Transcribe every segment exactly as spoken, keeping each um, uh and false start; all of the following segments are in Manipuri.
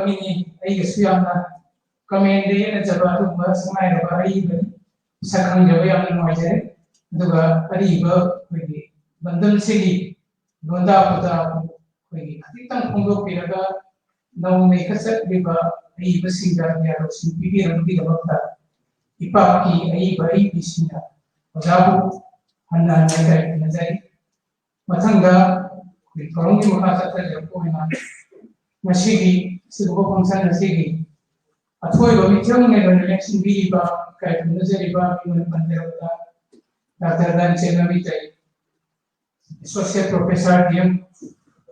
ꯃꯤꯅꯤ꯫ ꯑꯩꯒꯁꯨ ꯌꯥꯝꯅ ꯀꯃꯦꯟꯗ ꯌꯦꯠꯅꯖꯕ ꯑꯗꯨꯒꯨꯝꯕ ꯁꯛꯅꯥꯏꯔꯕ ꯑꯏꯕꯅꯤ꯫ ꯁꯛ ꯈꯪꯖꯕ ꯌꯥꯝꯅ ꯅꯨꯡꯉꯥꯏꯖꯔꯦ꯫ ꯑꯗꯨꯒ ꯑꯔꯤꯕ ꯑꯩꯈꯣꯏꯒꯤ ꯕꯟꯗꯜꯁꯤꯒꯤ ꯂꯣꯟꯗꯥ ꯄꯨꯗꯥ ꯑꯩꯈꯣꯏꯒꯤ ꯈꯖꯤꯛꯇꯪ ꯐꯣꯡꯗꯣꯛꯄꯤꯔꯒ ꯅꯧꯅ ꯏꯟꯈꯠꯆꯠꯂꯤꯕ ꯑꯏꯕꯁꯤꯡꯗ ꯒ꯭ꯌꯥꯟ ꯂꯧꯁꯤꯡ ꯄꯤꯕꯤꯔꯝꯕꯒꯤꯗꯃꯛꯇ ꯏꯄꯥꯛꯀꯤ ꯑꯏꯕ ꯑꯏꯕꯤꯁꯤꯡꯅ ꯑꯣꯖꯥꯕꯨ ꯍꯟꯅ ꯍꯟꯅ ꯏꯀꯥꯏ ꯈꯨꯝꯅꯖꯔꯤ꯫ ꯃꯊꯪꯗ ꯑꯩꯈꯣꯏ ꯊꯧꯔꯝꯒꯤ ꯃꯈꯥ ꯆꯠꯊꯖꯔꯛꯄ ꯑꯣꯏꯅ ꯉꯁꯤꯒꯤ ꯑꯁꯤꯒꯨꯝꯕ function ꯑꯁꯤꯒꯤ ꯑꯊꯣꯏꯕ ꯃꯤꯊꯦꯝ ꯑꯣꯏꯅ ꯂꯦꯡꯁꯤꯟꯕꯤꯔꯤꯕ, ꯏꯀꯥꯏ ꯈꯨꯝꯅꯖꯔꯤꯕ ꯃꯤꯡ ꯑꯣꯏꯅ ꯄꯟꯖꯔꯕꯗ doctor Lanchenba Meitei, Associate Professor, D M,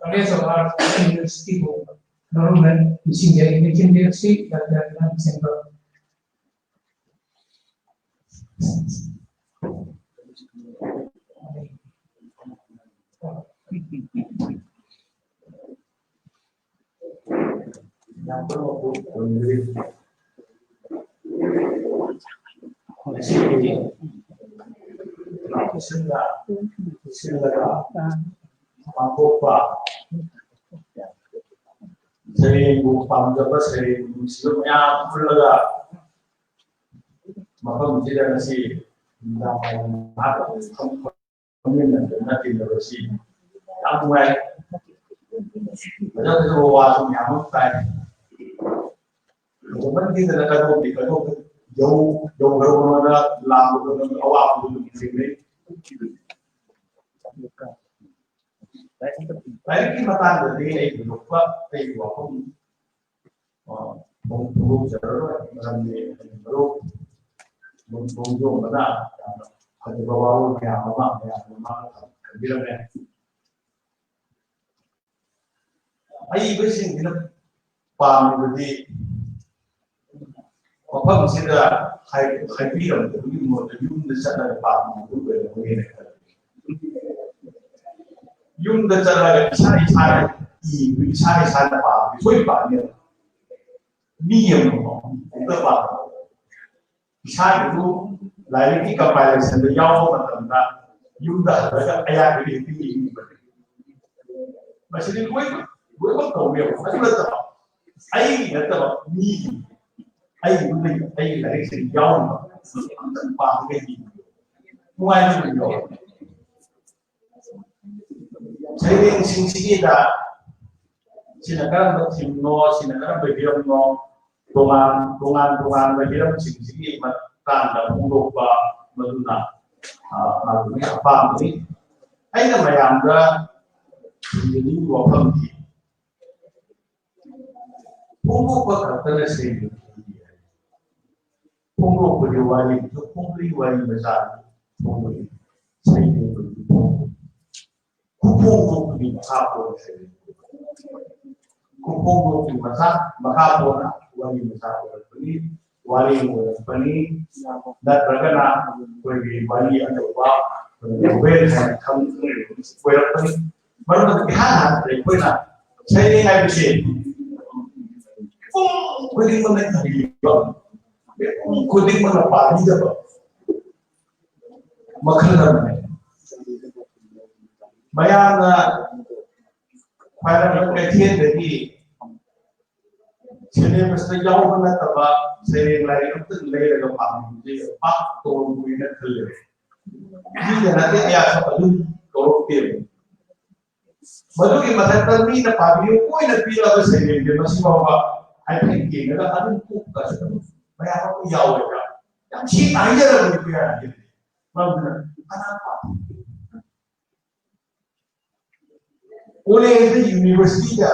College of Arts, University ꯕꯨ ꯃꯔꯨꯞꯅ ꯅꯤꯡꯁꯤꯡꯖꯔꯤ꯫ ꯅꯤꯡꯁꯤꯡꯕꯤꯔꯛꯁꯤ, ꯗꯥꯛꯇꯔ ꯂꯟꯆꯦꯟꯕ꯫ ꯌꯥꯝ ꯀꯟꯅ ꯃꯄꯨ ꯑꯣꯏꯅꯗ꯭ꯔꯤ꯫ ꯉꯁꯤꯗꯤ ꯁꯤꯜꯂ-, ꯁꯤꯜꯂꯒ ꯄꯥꯡꯊꯣꯛꯄ, ꯁꯩꯔꯦꯡꯕꯨ ꯄꯥꯝꯖꯕ, ꯁꯩꯔꯦꯡꯕꯨ ꯅꯨꯡꯁꯤꯕ ꯃꯌꯥꯝ ꯄꯨꯜꯂꯒ ꯃꯐꯝꯁꯤꯗ ꯉꯁꯤ ꯅꯨꯡꯗꯥꯡ ꯋꯥꯏꯔꯝ ꯉꯥꯏꯍꯥꯛ ꯐꯝꯃꯤꯟꯅꯗꯅ ꯇꯤꯟꯅꯕꯁꯤ ꯌꯥꯝ ꯅꯨꯡꯉꯥꯏ꯫ ꯐꯖ ꯐꯖꯕ ꯋꯥꯁꯨ ꯃꯌꯥꯝ ꯑꯃ ꯇꯥꯏ꯫ ꯌꯧꯃꯟꯈꯤꯗꯅ ꯀꯗꯣꯝꯗꯤ ꯀꯗꯣꯝ ꯌꯧ-, ꯌꯧꯈ꯭ꯔꯕꯅꯣꯅ ꯂꯥꯡꯕꯗꯣ ꯅꯪ ꯑꯋꯥꯕꯗꯣ ꯑꯗꯨꯝ ꯊꯦꯡꯅꯩ꯫ ꯂꯥꯏꯔꯤꯛꯀꯤ ꯃꯇꯥꯡꯗꯗꯤ ꯑꯩ ꯊꯣꯏꯗꯣꯛꯄ ꯑꯩꯒꯤ ꯋꯥꯐꯝ, ꯑ, ꯐꯣꯡ-, ꯐꯣꯡꯗꯣꯛꯆꯔꯔꯣꯏ꯫ ꯃꯔꯝꯗꯤ ꯑꯩꯒꯤ ꯃꯔꯨꯞ ꯃꯣꯡ-, ꯃꯣꯡꯖꯣꯝꯕꯅ ꯌꯥꯝꯅ ꯐꯖꯕ ꯋꯥꯔꯣꯜ ꯃꯌꯥꯝ ꯑꯃ ꯃꯌꯥꯝ ꯑꯃ ꯊꯝꯕꯤꯔꯝꯃꯦ꯫ ꯑꯏꯕꯁꯤꯡꯁꯤꯅ ꯄꯥꯝꯃꯤꯕꯗꯤ ꯃꯐꯝꯁꯤꯗ ꯍꯥꯏ-, ꯍꯥꯏꯕꯤꯔꯝꯗꯕꯒꯤ ꯃꯍꯨꯠꯇ ꯌꯨꯝꯗ ꯆꯠꯂꯒ ꯄꯥꯝꯃꯤꯕꯗꯨ ꯑꯣꯏꯔꯝꯒꯅꯤꯅ ꯈꯜꯂꯤ꯫ ꯌꯨꯝꯗ ꯆꯠꯂꯒ ꯏꯁꯥ ꯏꯁꯥꯅ ꯏꯕ, ꯏꯁꯥ ꯏꯁꯥꯅ ꯄꯥꯕꯗꯤ ꯁꯣꯏ ꯄꯥꯅꯦꯕ꯫ ꯃꯤ ꯑꯃ ꯑꯝꯇ ꯄꯥꯕ꯫ ꯏꯁꯥꯒꯤꯗꯨ ꯂꯥꯏꯔꯤꯛꯀꯤ compilationꯗ ꯌꯥꯎꯕ ꯃꯇꯝꯗ ꯌꯨꯝꯗ ꯍꯜꯂꯒ ꯑꯌꯥꯕꯗꯤ ꯍꯦꯛꯇ ꯌꯦꯡꯅꯤꯡꯕꯅꯤ꯫ ꯃꯁꯤꯗꯤ ꯂꯣꯏꯅꯃꯛ, ꯂꯣꯏꯅꯃꯛ ꯇꯧꯅꯦꯕ꯫ ꯑꯗꯨ ꯅꯠꯇꯕ ꯑꯩꯒꯤ ꯅꯠꯇꯕ ꯃꯤꯒꯤ, ꯑꯩꯒꯤ ꯑꯩꯒꯤ ꯂꯥꯏꯔꯤꯛꯁꯤꯗ ꯌꯥꯎꯔꯤꯕ ꯑꯝꯇꯪ ꯄꯥꯕꯒ ꯌꯦꯡꯕꯤꯌꯨ, ꯅꯨꯡꯉꯥꯏꯕ ꯑꯗꯨꯝ ꯌꯥꯎꯔꯝꯃꯤ꯫ ꯁꯩꯔꯦꯡꯁꯤꯡꯁꯤꯒꯤꯗ ꯁꯤꯅ ꯀꯔꯝꯕ ꯊꯤꯝꯅꯣ, ꯁꯤꯅ ꯀꯔꯝꯕ ꯍꯤꯔꯝꯅꯣ, ꯇꯣꯉꯥꯟ ꯇꯣꯉꯥꯟ ꯇꯣꯉꯥꯟꯕ ꯍꯤꯔꯝꯁꯤꯡꯁꯤꯒꯤ ꯃꯇꯥꯡꯗ ꯐꯣꯡꯗꯣꯛꯄ, ꯃꯗꯨꯅ ꯃꯥꯒꯤ ꯑꯄꯥꯝꯕꯅꯤ꯫ ꯑꯩꯅ ꯃꯌꯥꯝꯗ ꯊꯝꯖꯅꯤꯡꯕ ꯋꯥꯐꯝꯗꯤ, ꯐꯣꯡꯗꯣꯛꯄ ꯈꯛꯇꯅ ꯁꯦꯡꯅ ꯐꯣꯡꯗꯣꯛꯄꯒꯤ ꯋꯥꯔꯤꯗꯨ ꯐꯣꯡꯗꯣꯛꯏ, ꯋꯥꯔꯤ ꯃꯆꯥ ꯐꯣꯡꯗꯣꯛꯏ, ꯁꯩꯔꯦꯡꯗꯨ ꯐꯣꯡꯗꯣꯛꯏ꯫ ꯈꯨꯐꯣꯡꯗꯣꯛꯄꯒꯤ ꯃꯈꯥ ꯄꯣꯟꯅ ꯁꯩꯔꯦꯡ, ꯈꯨꯐꯣꯡꯗꯣꯛꯄꯒꯤ ꯃꯈꯥ ꯃꯈꯥ ꯄꯣꯟꯅ ꯋꯥꯔꯤ ꯃꯆꯥ ꯑꯣꯏꯔꯛꯄꯅꯤ, ꯋꯥꯔꯤ ꯑꯣꯏꯔꯛꯄꯅꯤ꯫ ꯅꯠꯇ꯭ꯔꯒꯅ ꯑꯩꯈꯣꯏꯒꯤ ꯋꯥꯔꯤ ꯑꯆꯧꯕ, ꯑꯩꯈꯣꯏꯅ ꯅꯣꯕꯦꯜ ꯍꯥꯏꯅ ꯈꯪ ꯑꯣꯏꯔꯛꯄꯅꯤ꯫ ꯃꯔꯝ ꯑꯗꯨꯅ ꯏꯍꯥꯟ ꯍꯥꯟꯕꯗ ꯑꯩꯈꯣꯏꯅ ꯁꯩꯔꯦꯡ ꯍꯥꯏꯕꯁꯦ ꯃꯤꯄꯨꯝ ꯈꯨꯗꯤꯡꯃꯛꯅ ꯏꯕꯤꯕ, ꯃꯤꯄꯨꯝ ꯈꯨꯗꯤꯡꯃꯛꯅ ꯄꯥꯕꯤꯗꯕ ꯃꯈꯜ ꯑꯃꯅꯤ꯫ ꯃꯌꯥꯝꯅ ꯈ꯭ꯋꯥꯏꯔꯝꯕꯟ ꯀꯩꯊꯦꯜꯗꯒꯤ ꯁꯤꯂꯦꯕꯁꯇ ꯌꯥꯎꯕ ꯅꯠꯇꯕ ꯁꯩꯔꯦꯡ ꯂꯥꯏꯔꯤꯛ ꯑꯝꯇꯪ ꯂꯩꯔꯒ ꯄꯥꯕꯤꯕꯁꯦ ꯄꯥꯛ ꯇꯧꯔꯝꯃꯣꯏꯅ ꯈꯜꯂꯦ꯫ ꯃꯤꯅ ꯅꯠꯇꯦ, ꯑꯌꯥꯁ ꯑꯗꯨꯝ ꯇꯧꯔꯛꯇꯦꯕ꯫ ꯃꯗꯨꯒꯤ ꯃꯊꯛꯇ ꯃꯤꯅ ꯄꯥꯕꯤꯌꯨ ꯀꯣꯏꯅ ꯄꯤꯔꯛꯑꯕ ꯁꯩꯔꯦꯡꯁꯦ ꯃꯁꯤ ꯐꯥꯎꯕ ꯍꯥꯏꯐꯦꯠ ꯌꯦꯡꯉꯒ ꯑꯗꯨꯝ ꯀꯣꯛꯇꯁꯨ ꯑꯗꯨꯝ ꯃꯌꯥꯝ ꯑꯃ ꯌꯥꯎꯋꯦꯕ꯫ ꯌꯥꯝ ꯁꯦꯡꯅ ꯍꯥꯏꯖꯔꯕꯅꯤ ꯑꯩꯈꯣꯏ ꯍꯥꯏꯔꯗꯤ꯫ ꯃꯔꯝꯗꯨꯅ ꯀꯅꯥ ꯄꯥꯕꯤꯒꯦ? ꯀꯣꯂꯦꯖꯇ, ꯌꯨꯅꯤꯚꯔꯁꯤꯇꯤꯗ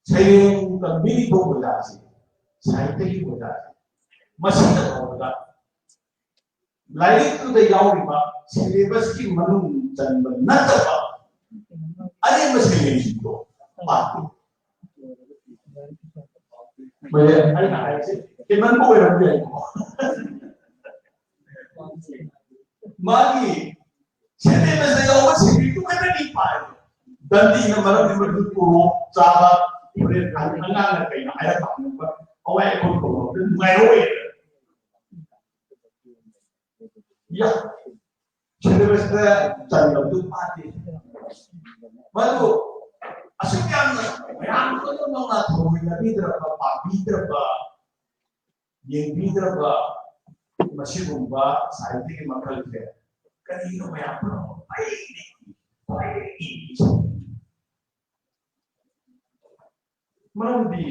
ꯁꯩꯔꯦꯡ ꯇꯝꯕꯤꯔꯤꯕ ꯑꯣꯖꯥꯁꯤ, ꯁꯥꯍꯤꯇ꯭ꯌꯒꯤ ꯑꯣꯖꯥꯁꯤ, ꯃꯁꯤꯗ ꯐꯥꯎꯕꯗ ꯂꯥꯏꯔꯤꯛꯇꯨꯗ ꯌꯥꯎꯔꯤꯕ ꯁꯤꯂꯦꯕꯁꯀꯤ ꯃꯅꯨꯡ ꯆꯟꯕ ꯅꯠꯇꯕ ꯑꯔꯦꯝꯕ ꯁꯩꯔꯦꯡꯁꯤꯡꯗꯣ ꯄꯥꯗꯦ꯫ ꯃꯣꯏꯁꯦ ꯑꯩꯅ ꯍꯥꯏꯔꯤꯁꯦ ꯍꯦꯟꯃꯟꯕ ꯑꯣꯏꯔꯝꯕ ꯌꯥꯏꯀꯣ꯫ ꯃꯥꯒꯤ ꯁꯤꯂꯦꯕꯁꯇ ꯌꯥꯎꯕ ꯁꯤꯡꯕꯤꯗꯨ ꯈꯛꯇꯅꯤ ꯄꯥꯏ꯫ ꯗꯟꯗꯤꯅ ꯃꯔꯝꯗꯤ ꯃꯗꯨ ꯇꯣꯂꯣꯞ ꯆꯥꯕ, ꯍꯣꯔꯦꯟ ꯑꯉꯥꯡꯅ ꯀꯩꯅꯣ ꯍꯥꯏꯔ ꯄꯥꯝꯃꯛꯄ, ꯑꯋꯥꯏ ꯑꯩꯈꯣꯏ ꯇꯣꯂꯣꯞꯇ ꯅꯨꯡꯉꯥꯏꯍꯧꯋꯦ꯫ ꯌꯥ, ꯁꯤꯂꯦꯕꯁꯇ ꯆꯟꯗꯕꯗꯨ ꯄꯥꯗꯦ꯫ ꯃꯗꯨ ꯑꯁꯨꯛ ꯌꯥꯝꯅ ꯃꯌꯥꯝ ꯄꯨꯝꯅꯃꯛꯅ ꯊꯑꯣꯏꯅꯕꯤꯗ꯭ꯔꯕ, ꯄꯥꯝꯕꯤꯗ꯭ꯔꯕ, ꯌꯦꯡꯕꯤꯗ꯭ꯔꯕ ꯃꯁꯤꯒꯨꯝꯕ ꯁꯥꯍꯤꯇ꯭ꯌꯒꯤ ꯃꯈꯜꯁꯦ ꯀꯔꯤꯅꯣ ꯃꯌꯥꯝ ꯄꯨꯝꯅꯃꯛ ꯄꯩꯔꯤ, ꯄꯩꯔꯤ? ꯃꯔꯝꯗꯤ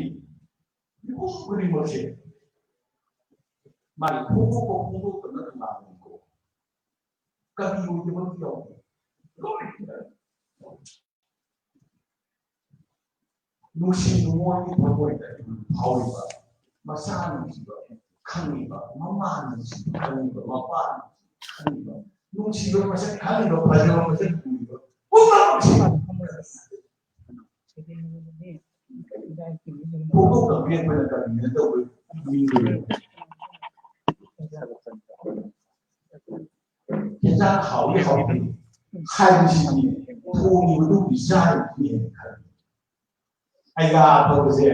ꯃꯤꯄꯨꯝ ꯈꯨꯗꯤꯡꯃꯛꯁꯦ ꯃꯥꯒꯤ ꯐꯣꯡꯗꯣꯛꯄ ꯐꯣꯡꯗꯣꯛꯇꯕꯅ ꯇꯣꯉꯥꯟꯕꯅꯤꯀꯣ꯫ ꯀꯕꯤ ꯑꯣꯏꯗꯕ ꯑꯃ ꯌꯥꯎꯗꯦ꯫ ꯂꯣꯏꯅ ꯅꯨꯡꯁꯤ ꯅꯨꯡꯉꯣꯟꯒꯤ ꯊꯃꯣꯏꯗ ꯐꯥꯎꯔꯤꯕ ꯃꯆꯥ ꯅꯨꯡꯁꯤꯕ ꯈꯪꯉꯤꯕ, ꯃꯃꯥ ꯅꯨꯡꯁꯤꯕ ꯈꯪꯉꯤꯕ, ꯃꯄꯥ ꯅꯨꯡꯁꯤꯕ ꯈꯪꯉꯤꯕ, ꯅꯨꯡꯁꯤꯕ ꯃꯁꯛ ꯈꯪꯉꯤꯕ, ꯐꯖꯕ ꯃꯁꯛ ꯎꯔꯤꯕ ꯄꯨꯝꯅꯃꯛꯁꯤ ꯐꯣꯡꯗꯣꯛꯇꯕꯒꯤ ꯑꯩꯈꯣꯏꯅ ꯀꯔꯤꯅ ꯇꯧꯕ ꯃꯤꯗꯨꯅꯤ꯫ ꯍꯦꯟꯖꯥꯡ ꯍꯥꯎꯏ ꯍꯥꯎꯇꯦ ꯍꯥꯏꯕꯁꯤꯗꯤ ꯊꯣꯡꯉꯤꯕꯗꯨꯒꯤ ꯆꯥꯔꯤꯕꯗꯨꯅꯤ ꯍꯥꯏꯅ ꯈꯜꯂꯤ꯫ ꯑꯩꯒꯥ ꯑꯐꯕꯁꯦ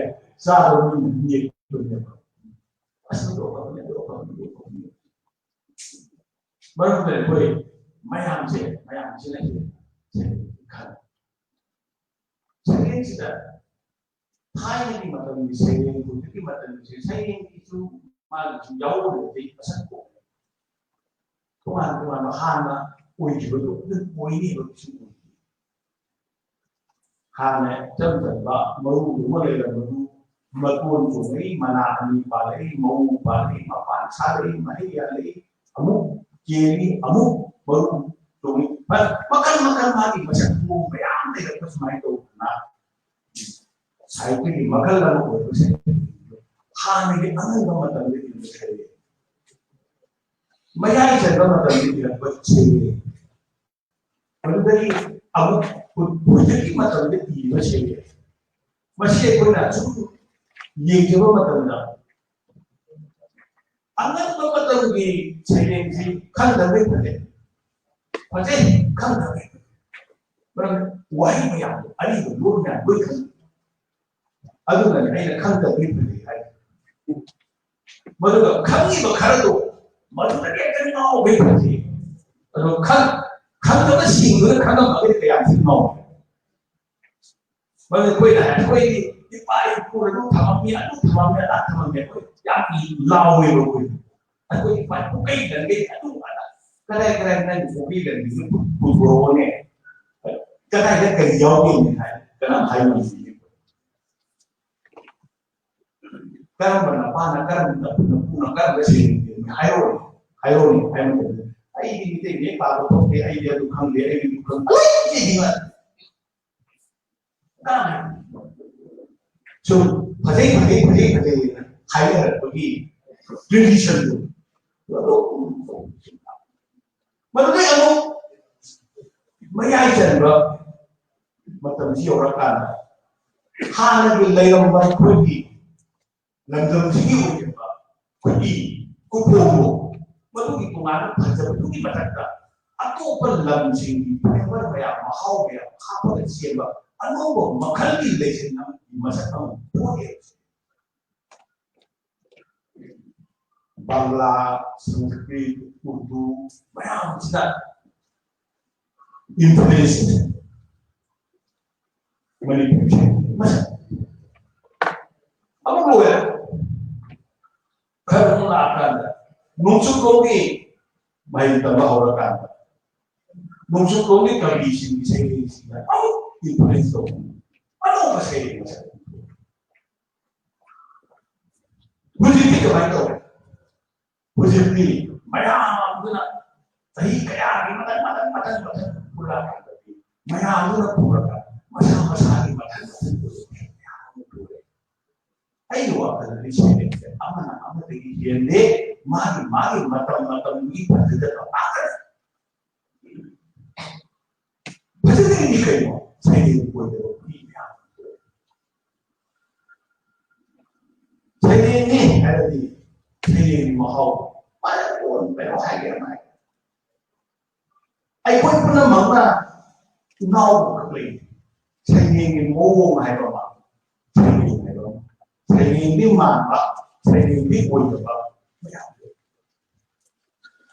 ꯆꯥꯗꯕ ꯃꯤꯅ ꯅꯦꯛꯄꯅꯦꯕ꯫ ꯑꯁ, ꯑꯗꯨ ꯑꯐꯕꯅꯤ, ꯑꯗꯨ ꯑꯐꯕꯅꯤ, ꯑꯗꯨ ꯑꯐꯕꯅꯤ꯫ ꯃꯔꯝꯗꯤ ꯑꯩꯈꯣꯏ ꯃꯌꯥꯝꯁꯦ, ꯃꯌꯥꯝꯁꯤꯅ ꯍꯦꯟꯅ ꯈꯜꯂꯤ꯫ ꯁꯩꯔꯦꯡꯁꯤꯗ ꯊꯥꯏꯅꯒꯤ ꯃꯇꯝꯒꯤ ꯁꯩꯔꯦꯡ, ꯍꯧꯖꯤꯛꯀꯤ ꯃꯇꯝꯒꯤ ꯁꯩꯔꯦꯡꯒꯤꯁꯨ ꯃꯥꯒꯤꯁꯨ ꯌꯥꯎꯔꯒꯗꯤ ꯃꯁꯛ ꯄꯣꯛꯑꯦ꯫ ꯇꯣꯉꯥꯟ ꯇꯣꯉꯥꯟꯕ ꯍꯥꯟꯅ ꯑꯣꯏꯈꯤꯕꯗꯣ ꯑꯗꯨꯝ ꯑꯣꯏꯅꯦꯕ ꯀꯩꯁꯨ ꯑꯣꯏꯗꯦ꯫ ꯍꯥꯟꯅ ꯏꯆꯝ ꯆꯝꯕ ꯃꯔꯨ ꯑꯃ ꯂꯩꯔꯝꯕꯗꯨ ꯃꯇꯣꯟ ꯆꯣꯡꯂꯛꯏ, ꯃꯅꯥ ꯑꯅꯤ ꯄꯥꯜꯂꯛꯏ, ꯃꯎ ꯄꯥꯜꯂꯛꯏ, ꯃꯄꯥꯟ ꯁꯥꯠꯂꯛꯏ, ꯃꯍꯩ ꯌꯥꯜꯂꯛꯏ, ꯑꯃꯨꯛ ꯀꯦꯜꯂꯤ, ꯑꯃꯨꯛ ꯃꯔꯨ ꯆꯣꯡꯉꯤ꯫ ꯃꯈꯜ ꯃꯈꯜ ꯃꯥꯒꯤ ꯃꯁꯛ ꯃꯑꯣꯡ ꯃꯌꯥꯝ ꯂꯩꯔꯛꯄ ꯁꯨꯃꯥꯏꯅ ꯇꯧꯗꯅ ꯁꯥꯍꯤꯇ꯭ꯌꯒꯤ ꯃꯈꯜ ꯑꯃ ꯑꯣꯏꯕꯁꯦ ꯍꯥꯟꯅꯒꯤ ꯑꯉꯟꯕ ꯃꯇꯝꯗ ꯏꯔꯝꯕ ꯁꯩꯔꯦꯡ, ꯃꯌꯥꯏ ꯆꯟꯕ ꯃꯇꯝꯗ ꯏꯔꯝꯕ ꯁꯩꯔꯦꯡ, ꯑꯗꯨꯗꯒꯤ ꯑꯃꯨꯛ ꯍꯧꯖꯤꯛꯀꯤ ꯃꯇꯝꯗ ꯏꯔꯤꯕ ꯁꯩꯔꯦꯡ, ꯃꯁꯤ ꯑꯩꯈꯣꯏꯅ ꯁꯨꯝ ꯌꯦꯡꯖꯕ ꯃꯇꯝꯗ ꯑꯉꯟꯕ ꯃꯇꯝꯒꯤ ꯁꯩꯔꯦꯡꯁꯤ ꯈꯪꯗꯕꯩ ꯐꯖꯩ꯫ ꯐꯖꯩ, ꯈꯪꯗꯕꯩ ꯐꯖꯩ꯫ ꯃꯔꯝꯗꯤ ꯋꯥꯍꯩ ꯃꯌꯥꯝꯗꯣ, ꯑꯔꯤꯕ ꯂꯣꯟ ꯃꯌꯥꯝ ꯂꯣꯏ ꯈꯪꯉꯤ꯫ ꯑꯗꯨꯅꯅꯦ ꯑꯩꯅ ꯈꯪꯗꯕꯩ ꯐꯖꯩ ꯍꯥꯏ꯫ ꯃꯗꯨꯒ ꯈꯪꯉꯤꯕ ꯈꯔꯗꯣ ꯃꯗꯨꯗꯒꯤ ꯍꯦꯟꯅ ꯉꯥꯎꯕꯩ ꯐꯖꯩ꯫ ꯑꯗꯣ ꯈꯪ-, ꯈꯪꯗꯕꯁꯤꯡꯗꯨꯅ ꯈꯪꯉꯝꯃꯒꯗꯤ ꯀꯌꯥꯝ ꯊꯤꯅ ꯉꯥꯎꯕ꯫ ꯃꯔꯝꯗꯤ ꯑꯩꯈꯣꯏꯅ ꯍꯥꯏ, ꯑꯩꯈꯣꯏꯗꯤ ꯏꯄꯥ ꯏꯄꯨꯅ ꯑꯗꯨ ꯊꯝꯃꯝꯃꯤ, ꯑꯗꯨ ꯊꯝꯃꯝꯃꯤ, ꯑꯗꯥ ꯊꯝꯃꯝꯃꯤ, ꯑꯩꯈꯣꯏ ꯌꯥꯝ ꯂꯥꯎꯋꯦꯕ ꯑꯩꯈꯣꯏ꯫ ꯑꯩꯈꯣꯏ ꯏꯄꯥ ꯏꯄꯨ ꯀꯩ ꯂꯩꯒꯦ? ꯑꯗꯨ ꯑꯗꯥ ꯀꯗꯥꯏ ꯀꯗꯥꯏ ꯅꯪꯒꯤ ꯄꯨꯈ꯭ꯔꯤ ꯂꯩꯔꯝꯃꯤꯗꯨ ꯄꯨꯊꯣꯔꯛꯑꯣꯅꯦ꯫ ꯀꯗꯥꯏꯗ ꯀꯔꯤ ꯌꯥꯎꯒꯦꯅꯦ ꯍꯥꯏ, ꯀꯅꯥꯝ ꯍꯥꯏ ꯉꯝꯗꯦ꯫ ꯀꯔꯝꯕ ꯅꯄꯥꯅ, ꯀꯔꯝꯕ ꯅꯄꯨꯅ, ꯀꯔꯝꯕ ꯁꯦꯡꯗꯦ? ꯍꯥꯏꯔꯛꯑꯣꯅꯦ, ꯍꯥꯏꯔꯛꯑꯣꯅꯦ ꯍꯥꯏꯕ ꯃꯇꯝꯗ, "ꯑꯩꯗꯤ ꯃꯤꯇꯩ ꯃꯌꯦꯛ ꯄꯥꯕ ꯊꯣꯛꯇꯦ, ꯑꯩꯗꯤ ꯑꯗꯨ ꯈꯪꯗꯦ, ꯑꯩꯗꯤ ꯑꯗꯨ ꯈꯪꯗꯦ", ꯂꯣꯏ ꯆꯦꯟꯈꯤꯕ꯫ ꯀꯅꯥ? ꯁꯨꯝ ꯐꯖꯩ, ꯐꯖꯩ, ꯐꯖꯩ, ꯐꯖꯩꯅ ꯍꯥꯏꯅꯔꯛꯄꯒꯤ traditionꯗꯨ꯫ ꯃꯗꯨꯗꯩ ꯑꯃꯨꯛ ꯃꯌꯥꯏ ꯆꯟꯕ ꯃꯇꯝꯁꯤ ꯌꯧꯔꯀꯥꯟꯗ, ꯍꯥꯟꯅꯒꯤ ꯂꯩꯔꯝꯕ ꯑꯩꯈꯣꯏꯒꯤ ꯂꯝꯗꯝꯁꯤꯒꯤ ꯑꯣꯏꯕ ꯈꯨꯠꯏ, ꯈꯨꯄꯣꯡꯗꯣ, ꯃꯗꯨꯒꯤ ꯇꯣꯉꯥꯟꯕ ꯐꯖꯕꯗꯨꯒꯤ ꯃꯊꯛꯇ, ꯑꯇꯣꯞꯄ ꯂꯝꯁꯤꯡꯒꯤ flavor ꯃꯌꯥꯝ, ꯃꯍꯥꯎ ꯃꯌꯥꯝ ꯍꯥꯞꯄꯒ ꯁꯦꯝꯕ ꯑꯅꯧꯕ ꯃꯈꯜꯒꯤ ꯂꯩꯁꯤꯟ ꯑꯃꯒꯤ ꯃꯁꯛ ꯑꯃ ꯄꯣꯛꯑꯦ꯫ ꯕꯪꯂꯥ, ꯁꯪꯁꯀ꯭ꯔꯤꯠ, ꯎꯔꯗꯨ ꯃꯌꯥꯝꯁꯤꯅ influence ꯃꯅꯤꯄꯨꯔꯁꯦ ꯃꯁꯛ ꯑꯃ ꯂꯣꯏꯔꯦ꯫ ꯈꯔ ꯑꯗꯨꯝ ꯂꯥꯛꯑꯀꯥꯟꯗ ꯅꯣꯡꯆꯨꯞꯂꯣꯝꯒꯤ ꯃꯍꯩ ꯇꯝꯕ ꯍꯧꯔꯀꯥꯟꯗ, ꯅꯣꯡꯆꯨꯞꯂꯣꯝꯒꯤ ꯀꯕꯤꯁꯤꯡꯒꯤ ꯏꯁꯩꯁꯤꯅ ꯑꯃꯨꯛ influence ꯇꯧꯕ, ꯑꯅꯧꯕ ꯁꯩꯔꯦꯡ ꯃꯁꯛ꯫ ꯍꯧꯖꯤꯛꯇꯤ ꯀꯃꯥꯏꯅ ꯇꯧꯔꯦ? ꯍꯧꯖꯤꯛꯇꯤ ꯃꯌꯥꯝꯗꯨꯅ ꯆꯍꯤ ꯀꯌꯥꯒꯤ ꯃꯇꯝ, ꯃꯇꯝ, ꯃꯇꯝ, ꯃꯇꯝ ꯄꯨꯔꯛꯑꯀꯥꯟꯗꯗꯤ, ꯃꯌꯥꯝꯗꯨꯅ ꯄꯨꯔꯒ ꯃꯁꯥ ꯃꯁꯥꯒꯤ ꯃꯇꯝ, ꯃꯇꯝ ꯄꯨꯔꯛꯑꯦ꯫ ꯑꯩꯒꯤ ꯋꯥꯈꯜꯗꯗꯤ ꯁꯦꯟꯌꯦꯛꯁꯦ ꯑꯃꯅ ꯑꯃꯗꯒꯤ ꯍꯦꯟꯗꯦ, ꯃꯥꯒꯤ ꯃꯥꯒꯤ ꯃꯇꯝ ꯃꯇꯝꯒꯤ ꯐꯖꯗꯕ ꯉꯥꯛꯇꯅꯤ꯫ ꯐꯖꯗ꯭ꯔꯤꯗꯤ ꯀꯩꯅꯣ? ꯁꯩꯔꯦꯡ ꯑꯣꯏꯗꯕ ꯃꯤ ꯃꯌꯥꯝ꯫ ꯁꯩꯔꯦꯡꯅꯤ ꯍꯥꯏꯔꯗꯤ ꯁꯩꯔꯦꯡꯒꯤ ꯃꯍꯥꯎ ꯃꯥꯅ ꯀꯣꯟ ꯀꯩꯅꯣ ꯍꯥꯏꯒꯦ ꯍꯥꯏ꯫ ꯑꯩꯈꯣꯏ ꯄꯨꯝꯅꯃꯛꯅ ꯏꯅꯥꯎ ꯑꯃꯈꯛ ꯂꯩ꯫ ꯁꯩꯔꯦꯡꯒꯤ ꯃꯑꯣꯡ ꯍꯥꯏꯕ ꯑꯃ, ꯁꯩꯔꯦꯡ ꯍꯥꯏꯕ ꯑꯃ, ꯁꯩꯔꯦꯡꯗꯤ ꯃꯥꯟꯕ, ꯁꯩꯔꯦꯡꯗꯤ ꯑꯣꯏꯗꯕ ꯃꯌꯥꯝ ꯂꯩ꯫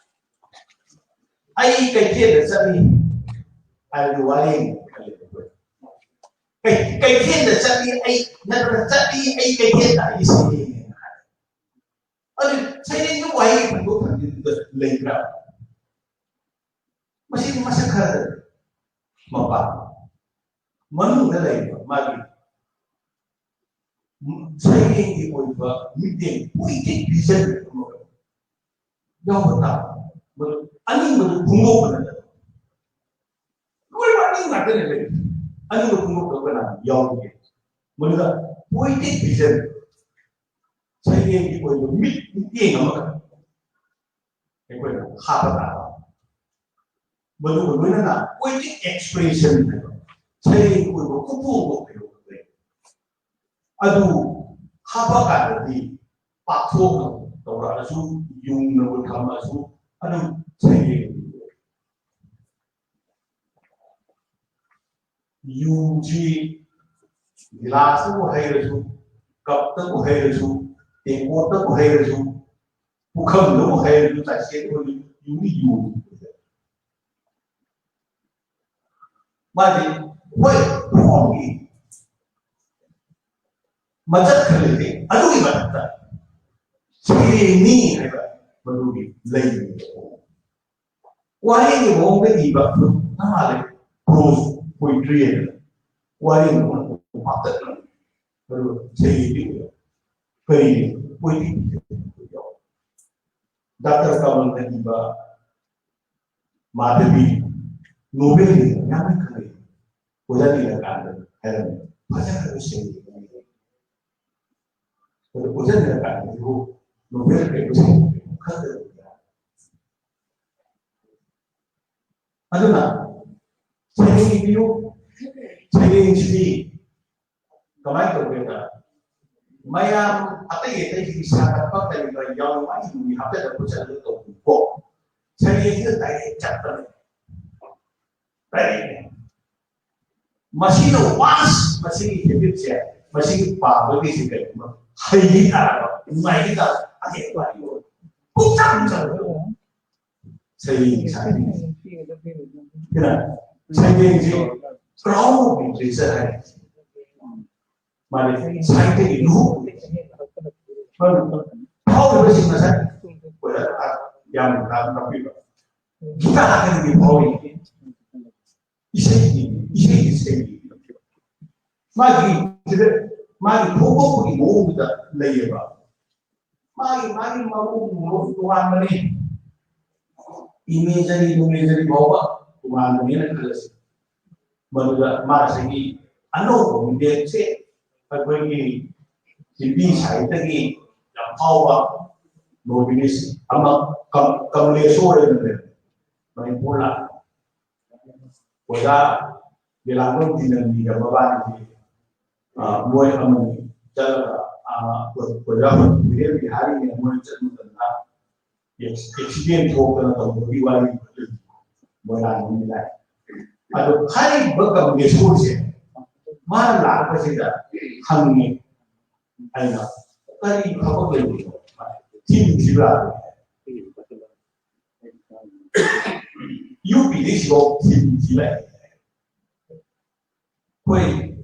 ꯑꯩ ꯀꯩꯊꯦꯜꯗ ꯆꯠꯂꯤ ꯍꯥꯏꯕꯗꯤ ꯋꯥꯔꯦꯡ ꯈꯜꯂꯦ ꯑꯩꯈꯣꯏ꯫ ꯀꯩ- ꯀꯩꯊꯦꯜꯗ ꯆꯠꯂꯤ ꯑꯩ, ꯅꯠꯇ꯭ꯔꯒ ꯆꯠꯂꯤ ꯑꯩ ꯀꯩꯊꯦꯜꯗ ꯑꯩ ꯁꯩꯔꯦꯡꯅꯦꯅ ꯍꯥꯏ꯫ ꯑꯗꯨ ꯁꯩꯔꯦꯡꯗꯨ ꯋꯥꯍꯩ ꯐꯣꯡꯗꯣꯛ ꯐꯪꯗꯣꯛꯄꯗ ꯂꯩꯕ꯭ꯔꯥ? ꯃꯁꯤ ꯃꯁꯛ ꯈꯔꯗꯅꯤ꯫ ꯃꯄꯥ ꯃꯅꯨꯡꯗ ꯂꯩꯕ ꯃꯥꯒꯤ ꯁꯩꯔꯦꯡꯒꯤ ꯑꯣꯏꯕ ꯃꯤꯠꯌꯦꯡ, poetic vision ꯑꯃ ꯌꯥꯎꯕ ꯇꯥꯕ꯫ ꯃꯗꯨ ꯑꯅꯤꯡꯕꯗꯨ ꯐꯣꯡꯗꯣꯛꯄ ꯅꯠꯇꯕ꯫ ꯂꯣꯏꯅꯃꯛ ꯑꯅꯤꯡꯕ ꯉꯥꯛꯇꯅꯦ ꯂꯩꯔꯤꯁꯦ꯫ ꯑꯅꯤꯡꯕ ꯐꯣꯡꯗꯣꯛꯇꯕ ꯀꯅꯥ ꯌꯥꯎꯗꯦ꯫ ꯃꯗꯨꯗ poetic vision, ꯁꯩꯔꯦꯡꯒꯤ ꯑꯣꯏꯕ ꯃꯤꯠ, ꯃꯤꯠꯌꯦꯡ ꯑꯃꯈꯛ ꯑꯩꯈꯣꯏꯅ ꯍꯥꯞꯄ ꯇꯥꯕ꯫ ꯃꯗꯨꯒ ꯂꯣꯏꯅꯅ poetic expression ꯍꯥꯏꯕ ꯁꯩꯔꯦꯡꯒꯤ ꯑꯣꯏꯕ ꯎꯄꯨ ꯑꯃ ꯑꯩꯈꯣꯏ ꯂꯩ꯫ ꯑꯗꯨ ꯍꯥꯞꯄ ꯀꯥꯟꯗꯗꯤ ꯄꯥꯛꯊꯣꯛꯅ ꯇꯧꯔꯛꯑꯁꯨ, ꯌꯨꯡꯅꯕꯨ ꯊꯝꯃꯁꯨ, ꯑꯗꯨꯝ ꯁꯩꯔꯦꯡ꯫ ꯌꯨꯁꯤ ꯒꯤꯂꯥꯁꯇꯕꯨ ꯍꯩꯔꯁꯨ, ꯀꯞꯇꯕꯨ ꯍꯩꯔꯁꯨ, ꯇꯦꯡꯀꯣꯠꯇꯕꯨ ꯍꯩꯔꯁꯨ, ꯄꯨꯈꯝꯗꯕꯨ ꯍꯩꯔꯁꯨ, ꯆꯥꯏꯁꯦꯟꯗꯕꯨ ꯍꯩꯔꯁꯨ, ꯌꯨꯗꯤ ꯌꯨ꯫ ꯃꯥꯗꯤ ꯍꯣꯏ, ꯐꯣꯝꯒꯤ ꯃꯆꯠ ꯈꯔ ꯂꯩꯇꯦ, ꯑꯗꯨꯒꯤ ꯃꯊꯛꯇ ꯁꯩꯔꯦꯡꯅꯤ ꯍꯥꯏꯕ ꯃꯗꯨꯒꯤ ꯂꯩꯔꯤꯕ ꯋꯥꯔꯦꯡꯒꯤ ꯃꯑꯣꯡꯗ ꯏꯕ ꯅꯍꯥꯟ ꯂꯩ, prose poetry ꯍꯥꯏꯅ ꯋꯥꯔꯦꯡꯒꯤ ꯃꯑꯣꯡꯗ ꯄꯥꯛꯇꯛꯅ ꯑꯗꯨꯒ ꯁꯩꯔꯦꯡꯗꯤ ꯑꯣꯏꯕ꯫ ꯀꯔꯤ poetic ꯌꯥꯎ? ꯗꯥꯛꯇꯔ ꯀꯃꯜꯅ ꯏꯕ ꯃꯥꯙꯕꯤ ꯅꯣꯕꯦꯜꯒꯤ ꯌꯥꯝꯅ ꯈꯪꯅꯩ꯫ ꯑꯣꯖꯥ ꯅꯤꯂꯀꯥꯟꯇ ꯍꯥꯏꯔꯝꯃꯤ, ꯐꯖꯈ꯭ꯔꯕ ꯁꯩꯔꯦꯡ ꯑꯃꯅꯤ꯫ ꯑꯗꯣ ꯑꯣꯖꯥ ꯅꯤꯂꯀꯥꯟꯇꯁꯤꯕꯨ ꯅꯣꯕꯦꯜ ꯀꯩꯅꯣ ꯈꯪꯗꯕ ꯑꯗꯨꯅ ꯁꯩꯔꯦꯡ ꯏꯕꯤꯌꯨ꯫ ꯁꯩꯔꯦꯡꯁꯤꯗꯤ ꯀꯃꯥꯏꯅ ꯇꯧꯒꯦꯗ, ꯃꯌꯥꯝ ꯑꯇꯩ ꯑꯇꯩꯁꯤꯡ ꯁꯥꯒꯠꯄ ꯀꯔꯤ ꯀꯔꯤ ꯌꯥꯎꯔ ꯃꯥꯒꯤ ꯃꯨꯚꯤ ꯍꯥꯞꯆꯤꯜꯂꯒ ꯄꯨꯁꯜꯂꯒ ꯇꯧꯕꯀꯣ꯫ ꯁꯩꯔꯦꯡꯁꯤꯗ ꯗꯥꯏꯔꯦꯛ ꯆꯠꯄꯅꯦ꯫ ꯗꯥꯏꯔꯦꯛꯅꯦ꯫ ꯃꯁꯤꯅ ꯋꯥꯟꯁ ꯃꯁꯤꯒꯤ ꯍꯦꯕꯤꯠꯁꯦ, ꯃꯁꯤꯒꯤ ꯄꯥꯕꯒꯤꯁꯦ ꯀꯩꯒꯨꯝꯕ ꯍꯩꯈꯤ ꯇꯥꯔꯕ, ꯅꯨꯡꯉꯥꯏꯈꯤ ꯇꯥꯔꯕ, ꯑꯍꯦꯟꯕ ꯍꯩꯕ ꯄꯨꯡꯆꯪ ꯆꯪꯕꯗꯣ꯫ ꯁꯩꯔꯦꯡ ꯁꯥꯏꯅꯤ꯫ ꯁꯤꯅ ꯁꯩꯔꯦꯡꯁꯤ Crown of Literature ꯍꯥꯏ꯫ ꯃꯥꯅꯤ, ꯁꯥꯍꯤꯇ꯭ꯌꯒꯤ ꯂꯨꯍꯨꯞ꯫ ꯐꯥꯎꯔꯤꯕꯁꯤꯡ ꯉꯁꯥꯏ ꯑꯣꯖꯥ ꯌꯥꯝꯅ ꯇꯥꯛꯄꯤꯕ꯫ ꯒꯤꯇꯥ ꯍꯥꯏꯅꯗꯤ ꯐꯥꯎꯔꯤ꯫ ꯏꯁꯩꯒꯤ, ꯏꯁꯩꯒꯤ, ꯏꯁꯩꯒꯤ꯫ ꯃꯥꯒꯤ, ꯃꯥꯒꯤ ꯐꯣꯡꯗꯣꯛꯄꯒꯤ ꯃꯑꯣꯡꯗꯨꯗ ꯂꯩꯌꯦꯕ꯫ ꯃꯥꯒꯤ, ꯃꯥꯒꯤ ꯃꯑꯣꯡ ꯃꯑꯣꯡ ꯇꯣꯉꯥꯟꯕꯅꯤ꯫ Imagery, imagery ꯐꯥꯎꯕ ꯇꯣꯉꯥꯟꯕꯅꯦꯅ ꯈꯜꯂꯁꯤ꯫ ꯃꯗꯨꯗ ꯃꯥ ꯉꯁꯥꯏꯒꯤ ꯑꯅꯧꯕ ꯃꯤꯔꯦꯞꯁꯦ ꯑꯩꯈꯣꯏꯒꯤ ꯍꯤꯟꯗꯤ ꯁꯥꯍꯤꯇ꯭ꯌꯒꯤ ꯌꯥꯝ ꯐꯥꯎꯕ novelist ꯑꯃ ꯀꯝ-, ꯀꯃꯂꯦꯁꯣꯔ ꯍꯥꯏꯅ ꯂꯩ, ꯃꯅꯤꯄꯨꯔ ꯂꯥꯛ-, ꯑꯣꯖꯥ ꯕꯤꯂꯥꯡꯕꯝ ꯇꯤꯅꯟꯕꯤꯒ ꯃꯕꯥꯅꯤꯁꯦ, ꯑ, ꯃꯣꯏ ꯑꯃꯅꯤ ꯆꯠꯂꯒ, ꯑ, ꯑꯣꯖꯥ ꯕꯤꯔꯦꯟ ꯕꯤꯍꯥꯔꯤꯅꯦ ꯃꯣꯏ ꯆꯠꯄ ꯃꯇꯝꯗ ꯑꯦꯛꯁꯤꯗꯦꯟ ꯊꯣꯛꯇꯅ ꯇꯧꯕꯒꯤ ꯋꯥꯔꯤ ꯃꯣꯏꯔꯥꯡ ꯂꯣꯝꯗ ꯂꯥꯛꯑꯦ꯫ ꯑꯗꯣ ꯍꯥꯏꯔꯤꯕ ꯀꯃꯂꯦꯁꯣꯔꯁꯦ ꯃꯥꯅ ꯂꯥꯛꯄꯁꯤꯗ ꯍꯪꯉꯦ ꯑꯩꯅ, "ꯀꯔꯤ ꯊꯕꯛ ꯂꯩꯕꯅꯣ? ꯊꯤꯕꯨ ꯊꯤꯕ꯭ꯔꯥ?" ꯌꯨ ꯄꯤꯗꯩ ꯁꯤꯐꯥꯎ ꯊꯤꯕꯨ ꯊꯤꯂꯛꯑꯦ꯫ ꯑꯩꯈꯣꯏ,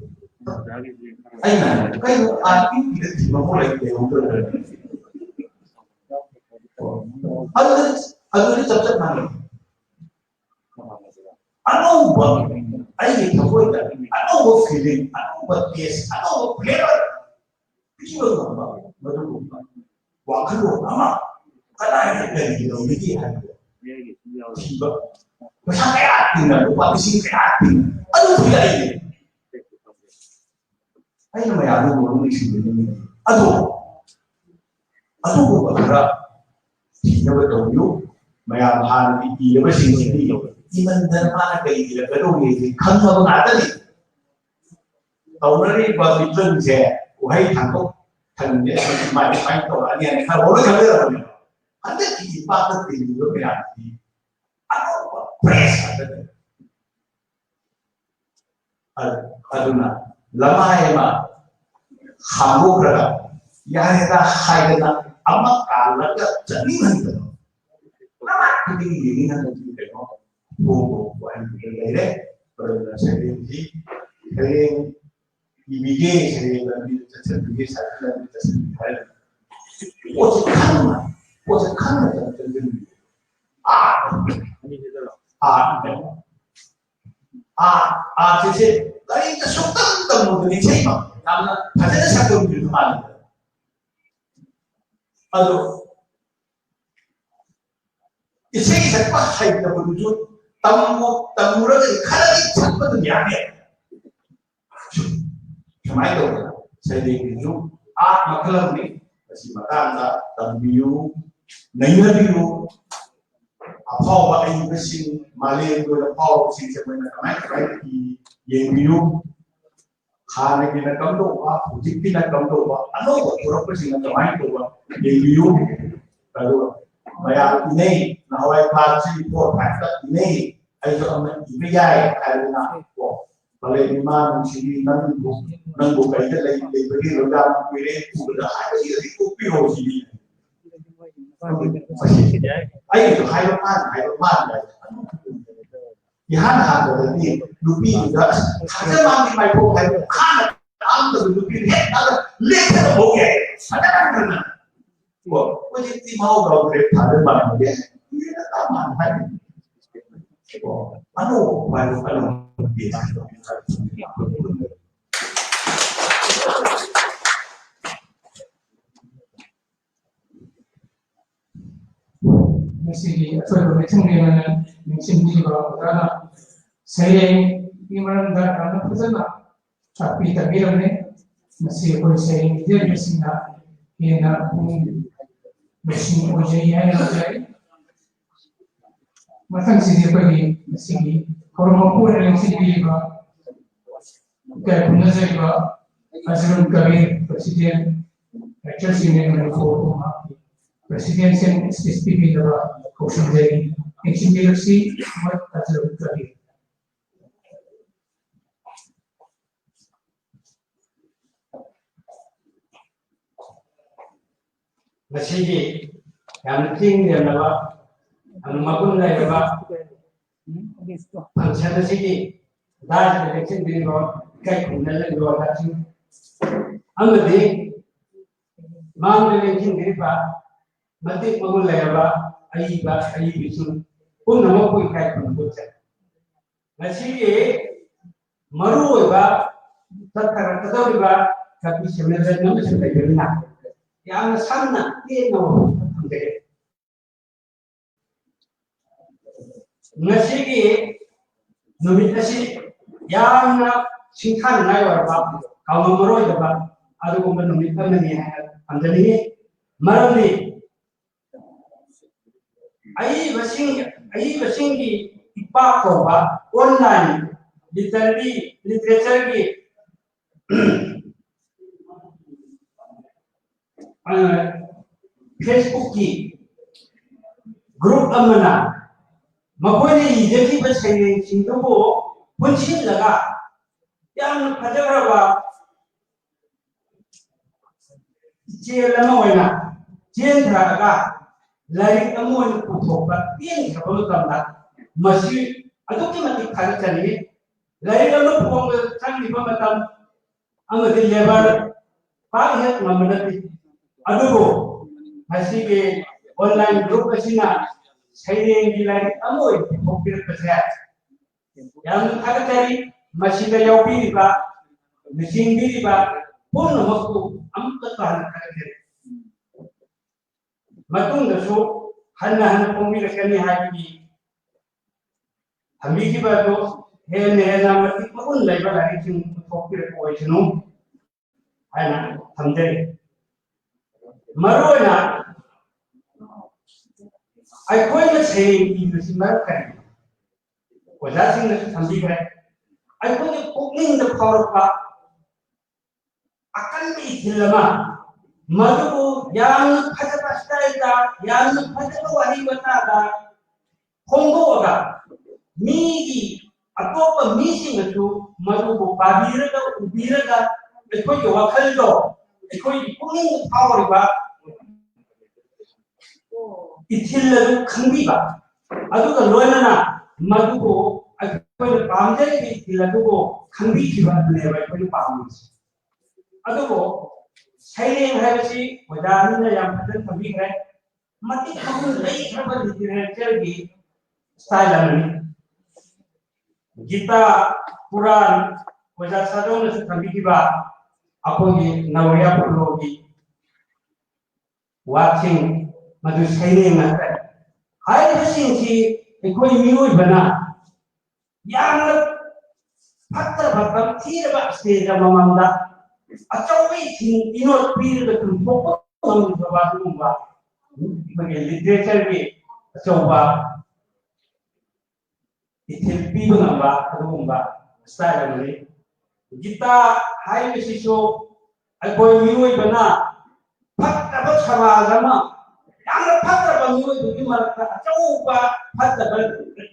ꯑꯩꯅ ꯍꯥꯏꯕ, "ꯀꯩꯅꯣ, ꯑꯥꯔ ꯄꯤ ꯄꯤꯗ ꯊꯤꯕ ꯑꯃ ꯂꯩ-, ꯂꯩꯍꯧꯗ꯭ꯔꯕꯅꯦ?" ꯑꯗꯨꯗꯤ, ꯑꯗꯨꯗꯤ ꯆꯞ ꯆꯞ ꯃꯥꯟꯅꯩ꯫ ꯑꯅꯧꯕ, ꯑꯩꯒꯤ ꯊꯃꯣꯏꯗ ꯑꯅꯧꯕ feeling, ꯑꯅꯧꯕ taste, ꯑꯅꯧꯕ flavor ꯄꯤꯕ ꯉꯝꯕ ꯃꯗꯨꯒꯨꯝꯕ ꯋꯥꯈꯜꯂꯣꯟ ꯑꯃ ꯀꯗꯥꯏꯗ ꯀꯔꯤ ꯂꯧꯔꯤꯒꯦ ꯍꯥꯏꯕꯗꯣ ꯊꯤꯕ꯫ ꯄꯩꯁꯥ ꯀꯌꯥ ꯇꯤꯡꯅ, ꯂꯨꯄꯥ ꯂꯤꯁꯤꯡ ꯀꯌꯥ ꯇꯤꯡꯅ, ꯑꯗꯨ ꯊꯤꯔꯛꯏꯅꯦ꯫ ꯑꯩꯅ ꯃꯌꯥꯝꯗ ꯃꯔꯨ ꯂꯩꯁꯤꯟꯕꯤꯅꯤꯡꯉꯤ꯫ ꯑꯗꯣ ꯑꯗꯨꯒꯨꯝꯕ ꯈꯔ ꯊꯤꯅꯕ ꯇꯧꯕꯤꯌꯨ꯫ ꯃꯌꯥꯝ ꯍꯥꯟꯅꯒꯤ ꯏꯔꯕꯁꯤꯡꯁꯤꯗꯤ ꯏꯃꯟꯗꯅ ꯃꯥꯅ ꯀꯔꯤ ꯏꯔꯛꯀꯗꯧꯒꯦ ꯍꯥꯏꯁꯦ ꯈꯪꯉꯕ ꯉꯥꯛꯇꯅꯤ꯫ ꯇꯧꯅꯔꯤꯕ ꯃꯤꯇ꯭ꯔꯟꯁꯦ ꯎꯍꯩ ꯊꯥꯡꯗꯣꯛ ꯊꯥꯡꯖꯤꯟꯁꯦ ꯁꯨꯃꯥꯏꯅ ꯁꯨꯃꯥꯏꯅ ꯇꯧꯔꯛꯑꯅꯤ ꯍꯥꯏꯅ ꯈꯔ ꯂꯣꯏ ꯈꯪꯖꯔꯕꯅꯦꯕ꯫ ꯍꯟꯗꯛꯀꯤ ꯏꯄꯥꯛꯇ ꯇꯤꯜꯂꯤꯕ ꯃꯌꯥꯝꯁꯤꯗꯤ ꯑꯅꯧꯕ fresh ꯉꯥꯛꯇꯅꯤ꯫ ꯑ-, ꯑꯗꯨꯅ ꯂꯃꯥꯏ ꯑꯃ ꯍꯥꯡꯗꯣꯛꯈ꯭ꯔꯒ ꯌꯥꯔꯦꯗ ꯍꯥꯏꯗꯅ ꯑꯃ ꯀꯥꯜꯂꯒ ꯆꯠꯅꯤꯡꯍꯟꯕꯗꯣ꯫ ꯂꯃꯥꯏ ꯈꯨꯗꯤꯡꯒꯤ ꯌꯦꯡꯅꯤꯡꯍꯟꯕꯒꯤ ꯀꯩꯅꯣ ꯍꯣꯡꯕ ꯋꯥꯍꯩꯗꯨꯗ ꯂꯩꯔꯦ꯫ ꯃꯔꯝꯅ ꯁꯩꯔꯦꯡꯁꯤ ꯁꯩꯔꯦꯡ ꯏꯕꯤꯒꯦ, ꯁꯩꯔꯦꯡ ꯂꯝꯕꯤꯗ ꯆꯠꯆꯟꯕꯤꯒꯦ, ꯁꯥꯏꯀꯜ ꯂꯝꯕꯤꯗ ꯆꯠꯆꯟꯕꯤꯒꯦ ꯍꯥꯏꯔꯒ ꯄꯣꯠꯁꯦ ꯈꯪꯅ, ꯄꯣꯠꯁꯦ ꯈꯪꯅ ꯆꯠ-, ꯆꯠꯆꯟꯕꯤꯒꯦ꯫ ꯑꯥꯔꯠ, ꯑꯥꯔꯠꯅꯦꯕ꯫ ꯑꯥꯔꯠ, ꯑꯥꯔꯠꯁꯦ ꯀꯔꯤꯝꯇ ꯁꯨꯡꯇꯝ ꯇꯝꯃꯨꯗꯅ ꯏꯁꯩꯃꯛ ꯌꯥꯝꯅ ꯐꯖꯅ ꯁꯛꯄ ꯃꯤꯁꯨ ꯃꯥꯜꯂꯦ꯫ ꯑꯗꯣ ꯏꯁꯩ ꯁꯛꯄ ꯍꯩꯇꯕꯗꯨꯁꯨ ꯇꯝꯃꯨ-, ꯇꯝꯃꯨꯔꯒꯗꯤ ꯈꯔꯗꯤ ꯁꯛꯄ ꯑꯗꯨꯝ ꯌꯥꯅꯤ꯫ ꯁꯨꯃꯥꯏꯅ ꯇꯧꯗꯅ ꯁꯩꯔꯦꯡꯒꯤꯁꯨ ꯑꯥꯔꯠ ꯃꯈꯜ ꯑꯃꯅꯤ꯫ ꯃꯁꯤ ꯃꯇꯥꯡꯗ ꯇꯝꯕꯤꯌꯨ, ꯅꯩꯅꯕꯤꯌꯨ꯫ ꯑꯐꯥꯎꯕ ꯑꯏꯕꯁꯤꯡ, ꯃꯥꯂꯦꯝꯒꯤ ꯑꯣꯏꯅ ꯐꯥꯎꯔꯕꯁꯤꯡꯁꯦ ꯃꯣꯏꯅ ꯀꯃꯥꯏ ꯀꯃꯥꯏꯅ ꯏ, ꯌꯦꯡꯕꯤꯌꯨ꯫ ꯍꯥꯟꯅꯒꯤꯅ ꯀꯝꯗꯧꯕ, ꯍꯧꯖꯤꯛꯀꯤꯅ ꯀꯝꯗꯧꯕ, ꯑꯅꯧꯕ ꯊꯣꯔꯛꯄꯁꯤꯡꯅ ꯀꯃꯥꯏꯅ ꯇꯧꯕ, ꯌꯦꯡꯕꯤꯌꯨ꯫ ꯑꯗꯨꯒ ꯃꯌꯥꯝ ꯏꯅꯩ, ꯅꯍꯥꯟꯋꯥꯏ class three, four, five ꯇ ꯏꯅꯩ, ꯑꯩꯁꯨ ꯑꯃ ꯏꯕ ꯌꯥꯏ ꯍꯥꯏꯗꯅ ꯀꯣ, ꯃꯥꯂꯦꯝ ꯏꯃꯥ ꯅꯨꯡꯁꯤꯕꯤ, ꯅꯪꯕꯨ, ꯅꯪꯕꯨ ꯀꯩꯗ ꯂꯩ, ꯂꯩꯕꯒꯦ, ꯂꯣꯏꯅ ꯀꯨꯏꯔꯦ ꯎꯗꯕ ꯍꯥꯏꯕꯁꯤ ꯑꯗꯨꯝ ꯀꯣꯛꯄꯤꯔꯣ ꯁꯤꯅꯤ꯫ ꯑꯩꯅꯁꯨ ꯍꯥꯏꯕ ꯃꯥꯅ ꯍꯥꯏꯕ ꯃꯥꯅ ꯍꯥꯏꯕ꯫ ꯏꯍꯥꯟ ꯍꯥꯟꯕꯗꯗꯤ ꯅꯨꯄꯤꯗꯨꯗ ꯑꯁ ꯊꯥꯖ ꯃꯥꯡꯒꯤ ꯃꯥꯏꯕꯣꯛ ꯍꯥꯏꯕ ꯍꯥꯟꯅ ꯇꯥꯔꯝꯗꯕ ꯅꯨꯄꯤꯗꯨ ꯍꯦꯛ ꯇꯥꯔꯒ ꯂꯦꯞꯊꯅ ꯍꯧ ꯌꯥꯏ꯫ ꯐꯖꯅ ꯀꯣ, ꯍꯧꯖꯤꯛꯇꯤ ꯃꯍꯧ ꯇꯧꯗ꯭ꯔꯦ, ꯊꯥꯖ ꯃꯥꯡꯒꯤ ꯍꯥꯏ꯫ ꯀꯨꯏꯔꯦꯗ ꯇꯥ ꯃꯥꯅ ꯍꯥꯏ꯫ ꯀꯣ, ꯑꯅꯧꯕ ꯍꯥꯏꯕ ꯑꯅꯧꯕ ꯅꯨꯄꯤ ꯍꯥꯏꯕ꯫ ꯉꯁꯤꯒꯤ ꯑꯊꯣꯏꯕ ꯃꯤꯊꯨꯡꯂꯦꯟ ꯑꯣꯏꯅ ꯅꯤꯡꯁꯤꯡꯕꯤꯕ ꯑꯣꯖꯥꯅ ꯁꯩꯔꯦꯡꯒꯤ ꯃꯔꯝꯗ ꯌꯥꯝꯅ ꯐꯖꯅ ꯇꯥꯛꯄꯤ ꯇꯝꯕꯤꯔꯝꯃꯦ꯫ ꯃꯁꯤ ꯑꯩꯈꯣꯏ ꯁꯩꯔꯦꯡ ꯏꯖꯦꯜꯕꯁꯤꯡꯅ ꯍꯦꯟꯅ ꯄꯨꯛꯅꯤꯡ ꯂꯧꯁꯤꯡ ꯑꯣꯏꯖꯩ ꯍꯥꯏꯅ ꯂꯧꯖꯩ꯫ ꯃꯊꯪꯁꯤꯗꯤ ꯑꯩꯈꯣꯏꯒꯤ ꯉꯁꯤꯒꯤ ꯊꯧꯔꯝ ꯃꯄꯨ ꯑꯣꯏꯅ ꯂꯦꯡꯁꯤꯟꯕꯤꯔꯤꯕ ꯏꯀꯥꯏ ꯈꯨꯝꯅꯖꯔꯤꯕ ꯑꯖꯔꯨꯜ Kabir, President, Writers Union Manipur, ꯃꯍꯥꯛꯀꯤ Presidential Speech ꯄꯤꯕꯤꯅꯕ ꯀꯧꯁꯤꯟꯖꯔꯤ꯫ ꯂꯦꯡꯁꯤꯟꯕꯤꯔꯛꯁꯤ, ꯃꯣꯏ ꯑꯖꯔꯨꯜ ꯀꯕꯤꯔ꯫ ꯉꯁꯤꯒꯤ ꯌꯥꯝꯅ ꯊꯤꯡ ꯂꯦꯝꯂꯕ, ꯌꯥꯝꯅ ꯃꯒꯨꯟ ꯂꯩꯔꯕ function ꯑꯁꯤꯒꯤ ꯗꯥꯏꯁꯇ ꯂꯦꯡꯁꯤꯟꯕꯤꯔꯤꯕ ꯏꯀꯥꯏ ꯈꯨꯝꯅꯔꯤꯕ ꯑꯣꯖꯥꯁꯤꯡ ꯑꯃꯗꯤ ꯃꯥꯡꯗ ꯂꯦꯡꯁꯤꯟꯕꯤꯔꯤꯕ ꯃꯇꯤꯛ ꯃꯒꯨꯟ ꯂꯩꯔꯕ ꯑꯏꯕ ꯑꯏꯕꯤꯁꯤꯡ ꯄꯨꯝꯅꯃꯛꯄꯨ ꯏꯀꯥꯏ ꯈꯨꯝꯅꯕ ꯎꯠꯆꯔꯤ꯫ ꯉꯁꯤꯒꯤ ꯃꯔꯨꯑꯣꯏꯕ ꯆꯠꯊꯔꯛꯀꯗꯧꯔꯤꯕ ꯀꯕꯤ ꯁꯦꯃꯤꯅꯥꯔ ꯑꯃꯁꯨ ꯂꯩꯕꯅꯤꯅ ꯌꯥꯝꯅ ꯁꯝꯅ ꯇꯦꯟꯅ ꯋꯥꯐꯝ ꯊꯝꯖꯒꯦ꯫ ꯉꯁꯤꯒꯤ ꯅꯨꯃꯤꯠ ꯑꯁꯤ ꯌꯥꯝꯅ ꯁꯤꯡꯊꯥꯅꯤꯡꯉꯥꯏ ꯑꯣꯏꯔꯕ, ꯀꯥꯎꯉꯝꯃꯔꯣꯏꯗꯕ ꯑꯗꯨꯒꯨꯝꯕ ꯅꯨꯃꯤꯠ ꯑꯃꯅꯤ ꯍꯥꯏꯅ ꯊꯝꯖꯅꯤꯡꯉꯤ꯫ ꯃꯔꯝꯗꯤ ꯑꯏꯕꯁꯤꯡ, ꯑꯏꯕꯁꯤꯡꯒꯤ ꯏꯄꯥꯛ ꯀꯧꯕ online literary literature ꯒꯤ Facebook ꯀꯤ group ꯑꯃꯅ ꯃꯈꯣꯏꯅ ꯏꯖꯈꯤꯕ ꯁꯩꯔꯦꯡꯁꯤꯡꯗꯨꯕꯨ ꯄꯨꯟꯁꯤꯜꯂꯒ ꯌꯥꯝꯅ ꯐꯖꯈ꯭ꯔꯕ ꯏꯆꯦꯜ ꯑꯃ ꯑꯣꯏꯅ ꯆꯦꯟꯊꯔꯛꯑꯒ ꯂꯥꯏꯔꯤꯛ ꯑꯃ ꯑꯣꯏꯅ ꯄꯨꯊꯣꯛꯄ ꯄꯦꯟꯈ꯭ꯔꯕ ꯃꯇꯝꯗ ꯃꯁꯤ ꯑꯗꯨꯛꯀꯤ ꯃꯇꯤꯛ ꯊꯥꯒꯠꯆꯅꯤꯡꯉꯤ꯫ ꯂꯥꯏꯔꯤꯛ ꯑꯃ ꯐꯣꯡꯕꯗ ꯆꯪꯂꯤꯕ ꯃꯇꯝ ꯑꯃꯗꯤ labour ꯄꯥꯛ ꯍꯦꯛ ꯉꯝꯕ ꯅꯠꯇꯦ꯫ ꯑꯗꯨꯕꯨ ꯉꯁꯤꯒꯤ online group ꯑꯁꯤꯅ ꯁꯩꯔꯦꯡꯒꯤ ꯂꯥꯏꯔꯤꯛ ꯑꯃ ꯑꯣꯏꯅ ꯄꯨꯊꯣꯛꯄꯤꯔꯛꯄꯁꯦ ꯌꯥꯝꯅ ꯊꯥꯒꯠꯆꯔꯤ꯫ ꯃꯁꯤꯗ ꯌꯥꯎꯕꯤꯔꯤꯕ, ꯂꯨꯆꯤꯡꯕꯤꯔꯤꯕ ꯄꯨꯝꯅꯃꯛꯄꯨ ꯑꯃꯨꯛꯇ ꯍꯟꯅ ꯊꯥꯒꯠꯆꯔꯤ꯫ ꯃꯇꯨꯡꯗꯁꯨ ꯍꯟꯅ ꯍꯟꯅ ꯐꯣꯡꯕꯤꯔꯛꯀꯅꯤ ꯍꯥꯏꯕꯒꯤ ꯊꯝꯕꯤꯈꯤꯕ ꯑꯗꯨ ꯍꯦꯟꯅ ꯍꯦꯟꯅ ꯃꯇꯤꯛ ꯃꯒꯨꯟ ꯂꯩꯕ ꯂꯥꯏꯔꯤꯛꯁꯤꯡ ꯄꯨꯊꯣꯛꯄꯤꯔꯛꯄ ꯑꯣꯏꯁꯅꯨ ꯍꯥꯏꯅ ꯊꯝꯖꯔꯤ꯫ ꯃꯔꯨꯑꯣꯏꯅ ꯑꯩꯈꯣꯏꯅ ꯁꯩꯔꯦꯡ ꯏꯕꯁꯤ ꯃꯔꯝ ꯀꯔꯤꯅꯣ? ꯑꯣꯖꯥꯁꯤꯡꯅꯁꯨ ꯊꯝꯕꯤꯈ꯭ꯔꯦ꯫ ꯑꯩꯈꯣꯏꯒꯤ ꯄꯨꯛꯅꯤꯡꯗ ꯐꯥꯎꯔꯛꯄ ꯑꯀꯟꯕ ꯏꯊꯤꯜ ꯑꯃ, ꯃꯗꯨꯕꯨ ꯌꯥꯝꯅ ꯐꯖꯕ style ꯗ, ꯌꯥꯝꯅ ꯐꯖꯕ ꯋꯥꯍꯩ ꯋꯥꯇꯥꯗ ꯐꯣꯡꯗꯣꯛꯑꯒ ꯃꯤꯒꯤ, ꯑꯇꯣꯞꯄ ꯃꯤꯁꯤꯡꯅꯁꯨ ꯃꯗꯨꯕꯨ ꯄꯥꯕꯤꯔꯒ, ꯎꯕꯤꯔꯒ ꯑꯩꯈꯣꯏꯒꯤ ꯋꯥꯈꯜꯗꯣ, ꯑꯩꯈꯣꯏꯒꯤ ꯄꯨꯛꯅꯤꯡꯗ ꯐꯥꯎꯔꯤꯕ ꯏꯊꯤꯜ ꯑꯗꯨ ꯈꯪꯕꯤꯕ, ꯑꯗꯨꯒ ꯂꯣꯏꯅꯅ ꯃꯗꯨꯕꯨ ꯑꯩꯈꯣꯏꯅ ꯄꯥꯝꯖꯔꯤꯕ ꯏꯊꯤꯜ ꯑꯗꯨꯕꯨ ꯈꯪꯕꯤꯈꯤꯕ ꯑꯗꯨꯅꯦꯕ ꯑꯩꯈꯣꯏꯅ ꯄꯥꯝꯃꯤꯁꯦ꯫ ꯑꯗꯨꯕꯨ ꯁꯩꯔꯦꯡ ꯍꯥꯏꯕꯁꯤ ꯑꯣꯖꯥꯅꯤꯅ ꯌꯥꯝ ꯐꯖꯅ ꯊꯝꯕꯤꯈ꯭ꯔꯦ꯫ ꯃꯇꯤꯛ ꯃꯒꯨꯟ ꯂꯩꯈ꯭ꯔꯕ ꯂꯤꯇꯔꯦꯆꯔꯒꯤ ꯁ꯭ꯇꯥꯏꯜ ꯑꯃꯅꯤ꯫ ꯒꯤꯇꯥ, ꯄꯨꯔꯥꯟ, ꯑꯣꯖꯥ ꯁꯥꯗꯧꯅꯁꯨ ꯊꯝꯕꯤꯈꯤꯕ ꯑꯩꯈꯣꯏꯒꯤ ꯅꯧꯔꯤꯌꯥ ꯄꯨꯂꯣꯒꯤ ꯋꯥꯁꯤꯡ ꯃꯗꯨ ꯁꯩꯔꯦꯡ ꯍꯥꯏꯇꯥꯔꯦ꯫ ꯍꯥꯏꯔꯤꯕꯁꯤꯡꯁꯤ ꯑꯩꯈꯣꯏ ꯃꯤꯑꯣꯏꯕꯅ ꯌꯥꯝꯅ ꯐꯠꯇ꯭ꯔꯕ ꯇꯝꯊꯤꯔꯕ ꯁ꯭ꯇꯦꯖ ꯑꯃꯃꯝꯗ ꯑꯆꯧꯕ ꯏꯊꯤꯟ ꯏꯅꯣꯠ ꯄꯤꯔꯒ ꯆꯨꯝꯊꯣꯛꯄ ꯉꯝꯈ꯭ꯔꯕ ꯑꯗꯨꯒꯨꯝꯕ ꯑꯩꯈꯣꯏꯒꯤ ꯂꯤꯇꯔꯦꯆꯔꯒꯤ ꯑꯆꯧꯕ ꯏꯊꯤꯜ ꯄꯤꯕ ꯉꯝꯕ ꯑꯗꯨꯒꯨꯝꯕ ꯁ꯭ꯇꯥꯏꯜ ꯑꯃꯅꯤ꯫ ꯒꯤꯇꯥ ꯍꯥꯏꯔꯤꯕꯁꯤꯁꯨ ꯑꯩꯈꯣꯏ ꯃꯤꯑꯣꯏꯕꯅ ꯐꯠꯇꯕ ꯁꯃꯥꯖ ꯑꯃ, ꯌꯥꯝꯅ ꯐꯠꯇꯕ ꯃꯤꯑꯣꯏꯕꯒꯤ ꯃꯔꯛꯇ ꯑꯆꯧꯕ ꯐꯠꯇꯕ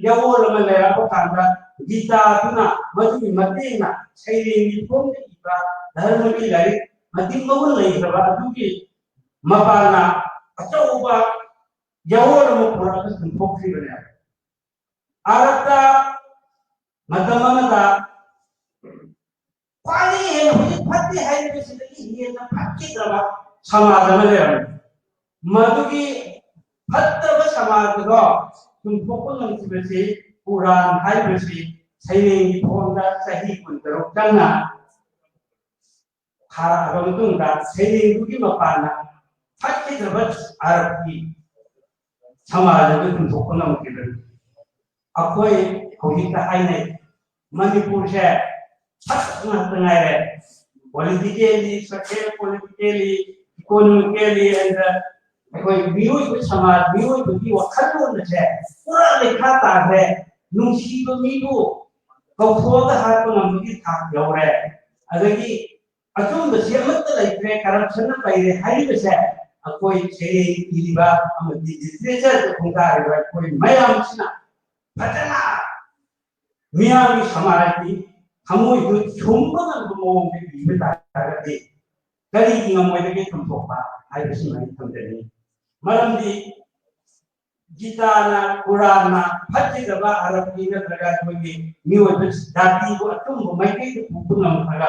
ꯌꯥꯑꯣꯜ ꯑꯃ ꯂꯩꯔꯛꯄ ꯀꯥꯟꯗ ꯒꯤꯇꯥꯗꯨꯅ ꯃꯗꯨꯒꯤ ꯃꯇꯦꯡꯅ ꯁꯩꯔꯦꯡꯒꯤ ꯐꯣꯝꯗ ꯏꯕ ꯙꯔꯃꯒꯤ ꯂꯥꯏꯔꯤꯛ ꯃꯇꯤꯛ ꯃꯒꯨꯟ ꯂꯩꯈ꯭ꯔꯕ ꯑꯗꯨꯒꯤ ꯃꯄꯥꯟꯅ ꯑꯆꯧꯕ ꯌꯥꯑꯣꯜ ꯑꯃ ꯄꯨꯔꯛꯑꯒ ꯆꯨꯝꯊꯣꯛꯈꯤꯕꯅꯦ꯫ ꯑꯥꯔꯠꯇ ꯃꯇꯝ ꯑꯃꯗ ꯈ꯭ꯋꯥꯏꯗꯒꯤ ꯍꯦꯟꯅ ꯍꯧꯖꯤꯛ ꯐꯠꯇꯦ ꯍꯥꯏꯔꯤꯕꯁꯤꯗꯒꯤ ꯍꯦꯟꯅ ꯐꯠꯈꯤꯗ꯭ꯔꯕ ꯁꯃꯥꯖ ꯑꯃ ꯂꯩꯔꯝꯃꯤ꯫ ꯃꯗꯨꯒꯤ ꯐꯠꯇ꯭ꯔꯕ ꯁꯃꯥꯖ ꯑꯗꯣ ꯆꯨꯝꯊꯣꯛꯄ ꯉꯝꯈꯤꯕꯁꯤ ꯄꯨꯔꯥꯟ ꯍꯥꯏꯔꯤꯕꯁꯤ ꯁꯩꯔꯦꯡꯒꯤ ꯐꯣꯝꯗ ꯆꯍꯤ ꯀꯨꯟꯇꯔꯨꯛ ꯆꯪꯅ ꯊꯥꯔꯛꯑꯕ ꯃꯇꯨꯡꯗ ꯁꯩꯔꯦꯡꯗꯨꯒꯤ ꯃꯄꯥꯟꯅ ꯐꯠꯈꯤꯗ꯭ꯔꯕ ꯑꯥꯔꯠꯀꯤ ꯁꯃꯥꯖ ꯑꯗꯨ ꯆꯨꯝꯊꯣꯛꯄ ꯉꯝꯈꯤꯕꯅꯤ꯫ ꯑꯩꯈꯣꯏ ꯍꯧꯖꯤꯛꯇ ꯍꯥꯏꯅꯩ, ꯃꯅꯤꯄꯨꯔꯁꯦ ꯐꯠꯇꯕ ꯉꯥꯛꯇ ꯉꯥꯏꯔꯦ, politically, social, politically, economically, and ꯑꯩꯈꯣꯏ ꯃꯤꯑꯣꯏꯕ ꯁꯃꯥꯖ, ꯃꯤꯑꯣꯏꯕꯒꯤ ꯋꯥꯈꯜꯂꯣꯟ ꯑꯁꯦ ꯄꯨꯔꯥ ꯂꯩꯈꯥ ꯇꯥꯈ꯭ꯔꯦ꯫ ꯅꯨꯡꯁꯤꯕ ꯃꯤꯕꯨ ꯀꯧꯊꯣꯛꯑꯒ ꯍꯥꯠꯄ ꯉꯝꯕꯒꯤ ꯊꯥꯛ ꯌꯧꯔꯦ꯫ ꯑꯗꯒꯤ ꯑꯆꯨꯝꯕꯁꯤ ꯑꯃꯠꯇ ꯂꯩꯇ꯭ꯔꯦ, ꯀꯔꯞꯁꯟꯅ ꯄꯩꯔꯦ ꯍꯥꯏꯔꯤꯕꯁꯦ ꯑꯩꯈꯣꯏ ꯁꯩꯔꯦꯡ ꯏꯔꯤꯕ ꯑꯃꯗꯤ ꯂꯤꯇꯔꯦꯆꯔꯗ ꯈꯣꯡꯗꯥꯔꯤꯕ ꯑꯩꯈꯣꯏ ꯃꯌꯥꯝꯁꯤꯅ ꯐꯖꯅ ꯃꯤꯌꯥꯝꯒꯤ ꯁꯃꯥꯖꯒꯤ ꯊꯃꯣꯏꯗꯨ ꯁꯨꯝꯕ ꯉꯝꯕ ꯃꯑꯣꯡꯗ ꯏꯕ ꯇꯥꯔꯒꯗꯤ ꯀꯔꯤꯒꯤ ꯉꯝꯃꯣꯏꯗꯒꯦ ꯆꯨꯝꯊꯣꯛꯄ ꯍꯥꯏꯕꯁꯤꯃ ꯑꯩ ꯊꯝꯖꯅꯤꯡꯏ꯫ ꯃꯔꯝꯗꯤ ꯒꯤꯇꯥꯅ, ꯀꯨꯔꯥꯟꯅ ꯐꯠꯈꯤꯗꯕ ꯑꯔꯕꯀꯤ ꯅꯠꯇ꯭ꯔꯒ ꯑꯩꯈꯣꯏꯒꯤ ꯃꯤꯑꯣꯏꯕ ꯖꯥꯇꯤꯕꯨ ꯑꯆꯨꯝꯕ ꯃꯥꯏꯀꯩꯗ ꯄꯨꯕ ꯉꯝꯈ꯭ꯔꯒ,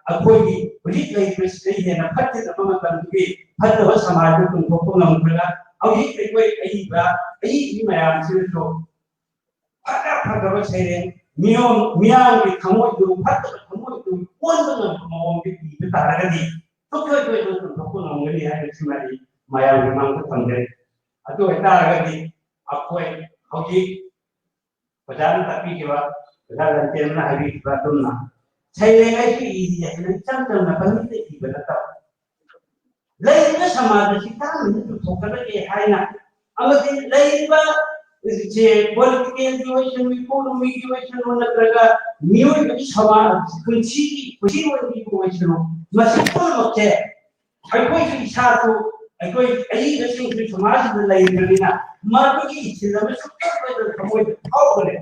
ꯑꯩꯈꯣꯏꯒꯤ ꯍꯧꯖꯤꯛ ꯂꯩꯔꯤꯕꯁꯤꯗꯒꯤ ꯍꯦꯟꯅ ꯐꯠꯈꯤꯗꯕ ꯃꯇꯝꯗꯨꯒꯤ ꯐꯠꯇꯕ ꯁꯃꯥꯖꯗꯨ ꯄꯨꯊꯣꯛꯄ ꯉꯝꯈ꯭ꯔꯒ, ꯍꯧꯖꯤꯛ ꯑꯩꯈꯣꯏ ꯑꯏꯕ, ꯑꯏꯕꯤ ꯃꯌꯥꯝꯁꯤꯅꯁꯨ ꯐꯖ ꯐꯖꯕ ꯁꯩꯔꯦꯡ, ꯃꯤꯌꯣꯝ-, ꯃꯤꯌꯥꯝꯒꯤ ꯊꯃꯣꯏꯗꯨ, ꯐꯠꯇꯕ ꯊꯃꯣꯏꯗꯨ ꯀꯣꯟꯕ ꯉꯝꯕ ꯃꯑꯣꯡꯗ ꯏꯕ ꯇꯥꯔꯒꯗꯤ, ꯁꯨꯡꯁꯣꯏ ꯁꯣꯏꯗꯅ ꯆꯨꯝꯊꯣꯛꯄ ꯉꯝꯒꯅꯤ ꯍꯥꯏꯕꯁꯤꯃ ꯑꯩ ꯃꯌꯥꯝꯒꯤ ꯃꯥꯡꯗ ꯊꯝꯖꯔꯤ꯫ ꯑꯗꯨ ꯑꯣꯏꯇꯥꯔꯒꯗꯤ ꯑꯩꯈꯣꯏ ꯍꯧꯖꯤꯛ ꯑꯣꯖꯥꯅ ꯇꯥꯛꯄꯤꯈꯤꯕ, ꯑꯣꯖꯥ ꯂꯟꯆꯦꯟꯕꯅ ꯍꯥꯏꯕꯤꯈꯤꯕ ꯑꯗꯨꯝꯅ ꯁꯩꯔꯦꯡ ꯑꯩꯁꯨ ꯏꯔꯤ ꯍꯥꯏꯅ ꯏꯆꯝ ꯆꯝꯅ ꯄꯪꯏꯗ ꯏꯕ ꯅꯠꯇꯕ, ꯂꯩꯔꯤꯕ ꯁꯃꯥꯖ ꯑꯁꯤ ꯀꯔꯝꯅ ꯄꯨꯊꯣꯛꯀꯗꯒꯦ ꯍꯥꯏꯅ, ꯑꯃꯗꯤ ꯂꯩꯔꯤꯕ ꯁꯦ ꯄꯣꯂꯤꯇꯤꯀꯦꯜꯒꯤ ꯑꯣꯏꯁꯅꯨ, ꯏꯀꯣꯅꯣꯃꯤꯒꯤ ꯑꯣꯏꯁꯅꯨ, ꯅꯠꯇ꯭ꯔꯒ ꯃꯤꯑꯣꯏꯕꯒꯤ ꯁꯃꯥꯖ ꯄꯨꯟꯁꯤꯒꯤ ꯄꯨꯟꯁꯤ ꯑꯣꯏꯕꯒꯤ ꯑꯣꯏꯁꯅꯨ, ꯃꯁꯤ ꯄꯨꯝꯅꯃꯛꯁꯦ ꯑꯩꯈꯣꯏꯁꯨ ꯏꯁꯥꯁꯨ, ꯑꯩꯈꯣꯏ ꯑꯏꯕꯁꯤꯡꯁꯨ ꯁꯃꯥꯖꯁꯤꯗ ꯂꯩꯔꯤꯕꯅꯤꯅ, ꯃꯗꯨꯒꯤ ꯏꯊꯤꯜ ꯑꯃ ꯁꯨꯡꯁꯣꯏ ꯁꯣꯏꯗꯅ ꯊꯃꯣꯏꯗ ꯐꯥꯎꯒꯅꯤ꯫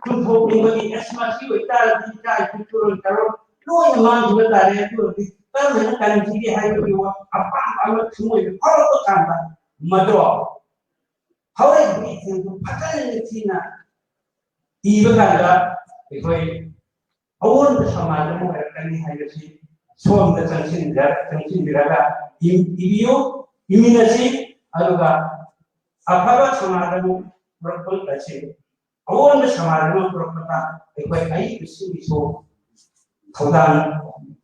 ꯆꯨꯝꯊꯣꯛꯅꯤꯡꯕꯒꯤ, ꯑꯁ, ꯃꯁꯤ ꯑꯣꯏꯇꯥꯔꯗꯤ ꯏꯆꯥ ꯏꯁꯨ ꯆꯨꯔꯣꯟ ꯆꯥꯔꯣꯟ ꯂꯣꯏꯅ ꯃꯥꯡꯈꯤꯕ ꯇꯥꯔꯦ꯫ ꯑꯗꯨ ꯑꯣꯏꯔꯗꯤ ꯀꯔꯝꯍꯥꯏꯅ ꯀꯟꯈꯤꯒꯦ ꯍꯥꯏꯕꯒꯤ ꯋꯥ-, ꯑꯄꯥꯝꯕ ꯑꯃ ꯊꯃꯣꯏꯗ ꯐꯥꯎꯔꯛꯄ ꯀꯥꯟꯗ, ꯃꯗꯣ ꯍꯧꯔꯛꯏꯕ ꯏꯊꯤꯜꯗꯨ ꯐꯖꯅ ꯅꯤꯡꯊꯤꯅ ꯏꯕ ꯀꯥꯟꯗ ꯑꯩꯈꯣꯏ ꯑꯑꯣꯟꯕ ꯁꯃꯥꯖ ꯑꯃ ꯑꯣꯏꯔꯛꯀꯅꯤ ꯍꯥꯏꯕꯁꯤ ꯁꯣꯝꯗ ꯆꯪꯁꯤꯟꯖ-, ꯆꯪꯁꯤꯟꯕꯤꯔꯒ ꯏ-, ꯏꯕꯤꯌꯨ, ꯏꯃꯤꯟꯅꯁꯤ, ꯑꯗꯨꯒ ꯑꯐꯕ ꯁꯃꯥꯖ ꯑꯃ ꯄꯨꯔꯛꯄ ꯉꯝꯁꯤ꯫ ꯑꯑꯣꯟꯕ ꯁꯃꯥꯖ ꯑꯃ ꯄꯨꯔꯛꯄꯗ ꯑꯩꯈꯣꯏ ꯑꯏꯕꯁꯤꯡꯒꯤꯁꯨ ꯊꯧꯗꯥꯡ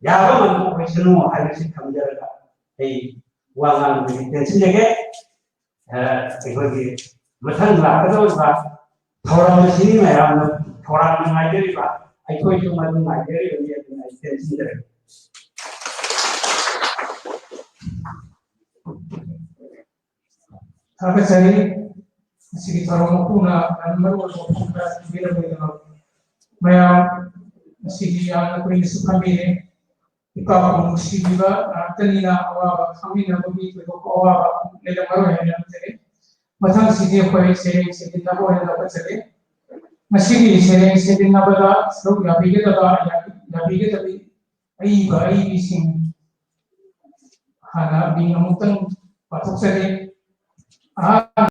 ꯌꯥꯕ ꯉꯝꯕ ꯑꯣꯏꯁꯅꯨ ꯍꯥꯏꯕꯁꯤ ꯊꯝꯖꯔꯒ ꯑꯩ ꯋꯥ ꯉꯥꯡꯕꯗꯤ ꯇꯦꯟꯁꯤꯟꯖꯒꯦ꯫ ꯑ, ꯑꯩꯈꯣꯏꯒꯤ ꯃꯊꯪ ꯂꯥꯛꯀꯗꯧꯔꯤꯕ ꯊꯧꯔꯝ ꯑꯁꯤꯅꯤ ꯃꯌꯥꯝꯅ ꯈꯧꯔꯥꯡꯅ ꯉꯥꯏꯖꯔꯤꯕ, ꯑꯩꯈꯣꯏꯁꯨ ꯃꯗꯨ ꯉꯥꯏꯖꯔꯤꯕꯅꯤ꯫ ꯑꯗꯨꯅ ꯑꯩ ꯇꯦꯟꯁꯤꯟꯖꯔꯒꯦ꯫ ꯊꯥꯒꯠꯆꯔꯤ꯫ ꯉꯁꯤꯒꯤ ꯊꯧꯔꯝ ꯃꯄꯨꯅ ꯌꯥꯝꯅ ꯃꯔꯨ ꯑꯣꯏꯕ ꯋꯥꯐꯝ ꯈꯔ ꯊꯝꯕꯤꯔꯝꯕꯒꯤꯗꯃꯛ꯫ ꯃꯌꯥꯝ ꯉꯁꯤꯗꯤ ꯌꯥꯝꯅ ꯀꯨꯏꯅꯁꯨ ꯐꯝꯕꯤꯔꯦ꯫ ꯏꯄꯥꯕꯨ ꯅꯨꯡꯁꯤꯕꯤꯕ ꯉꯥꯛꯇꯅꯤꯅ ꯑꯋꯥꯕ ꯈꯪꯃꯤꯟꯅꯕꯒꯤ ꯊꯣꯏꯗꯣꯛꯄ ꯑꯋꯥꯕ ꯂꯩꯔꯝꯃꯔꯣꯏ ꯍꯥꯏꯅ ꯈꯟꯖꯔꯤ꯫ ꯃꯊꯪꯁꯤꯗꯤ ꯑꯩꯈꯣꯏ ꯁꯩꯔꯦꯡ ꯁꯩꯗꯤꯟꯅꯕ ꯑꯣꯏꯅ ꯂꯧꯈꯠꯆꯒꯦ꯫ ꯉꯁꯤꯒꯤ ꯁꯩꯔꯦꯡ ꯁꯩꯗꯤꯟꯅꯕꯗ ꯁꯔꯨꯛ ꯌꯥꯕꯤꯒꯗꯕ, ꯌꯥꯕꯤꯒꯗꯕꯤ ꯑꯏꯕ ꯑꯏꯕꯤꯁꯤꯡ ꯍꯥꯟꯅ ꯃꯤꯡ ꯑꯃꯨꯛꯇꯪ ꯄꯥꯊꯣꯛꯆꯒꯦ꯫ ꯑꯍꯥꯟꯕ